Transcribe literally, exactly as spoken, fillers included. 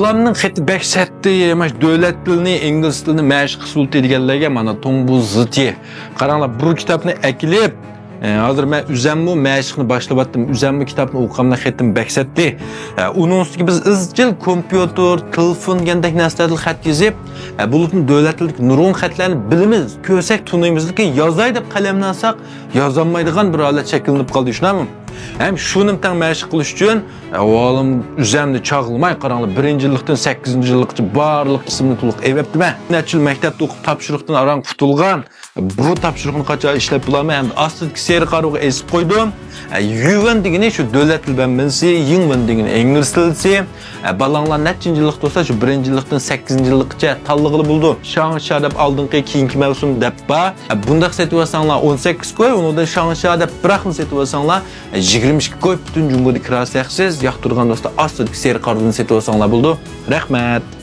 بالامنىڭ خېتى بەك سەتتى، مانا دۆلەت تىلىنى، ئىنگلىز تىلىنى مەشىق قىلسۇلتى دېگەنلەرگە مانا توڭبۇزىتى. قاراڭلار، بۇ كىتابنى ئەكېلىپ، ئە، ھازىر مەن ئۆزەممۇ مەشىقنى باشلىۋەتتىم. ئۆزەممۇ كىتابنى ئوقۇغاندا خېتىم بەك سەتتى. ئە، ئۇنىڭ ئۈستىگە بىز ئىزچىل كومپيۇتېر، تېلېفون دېگەندەك نەرسىلەردىن خەت يېزىپ، ئە، بولۇپمۇ دۆلەت تىلىدىكى نۇرغۇن خەتلەرنى بىلىمىز، كۆرسەك تونۇيمىز، لېكىن يازاي دەپ قەلەمنى ئالساق، يازالمايدىغان بىر ھالەت شەكىللىنىپ قالدى، شۇنداقمۇ؟ ھەم شۇنىمۇ تەڭ مەشىق قىلىش ئۈچۈن، ئاۋۋالىم ئۆزەمنى چاغلىماي، قاراڭلار، بىرىنچى يىللىقتىن سەككىزىنچى يىللىققىچە بارلىق ئىسىمنى تولۇق ئېۋەپتىمەن. نەچچە يىل مەكتەپتە ئوقۇپ، تاپشۇرۇقتىن ئاران قۇتۇلغان، بۇ تاپشۇرۇقنى قاچان ئىشلەپ بولارمەن، ھەمدە ئاستىدىكى سېرىق ئارۇغا ئېسىپ قويدۇم. يۈۋېن دېگىنى شۇ دۆلەت تىل بەنبەنسى، يىڭۋېن دېگىنى ئىنگلىز تىلىسى. ئە، بالاڭلار نەچچىنچى يىللىقتا بولسا، شۇ بىرىنچى يىللىقتىن سەككىزىنچى يىللىققىچە تاللىغىلى بولىدۇ. شاڭشيا دەپ ئالدىنقى كېيىنكى مەۋسۇم دەپ بار. ئە، بۇنداق سېتىۋالساڭلار ئون سەككىز كوي، ئۇنىڭدىن شاڭشيا دەپ بىراقلا سېتىۋالساڭلار، ئە، يىگىرمە ئىككى كوي، پۈتۈن جۇڭگودا كىراسى ھەقسىز. ياقتۇرىدىغان دوستلار ئاستىدىكى سېرىق ئارۇدىن سېتىۋالساڭلار بولىدۇ. رەھمەت.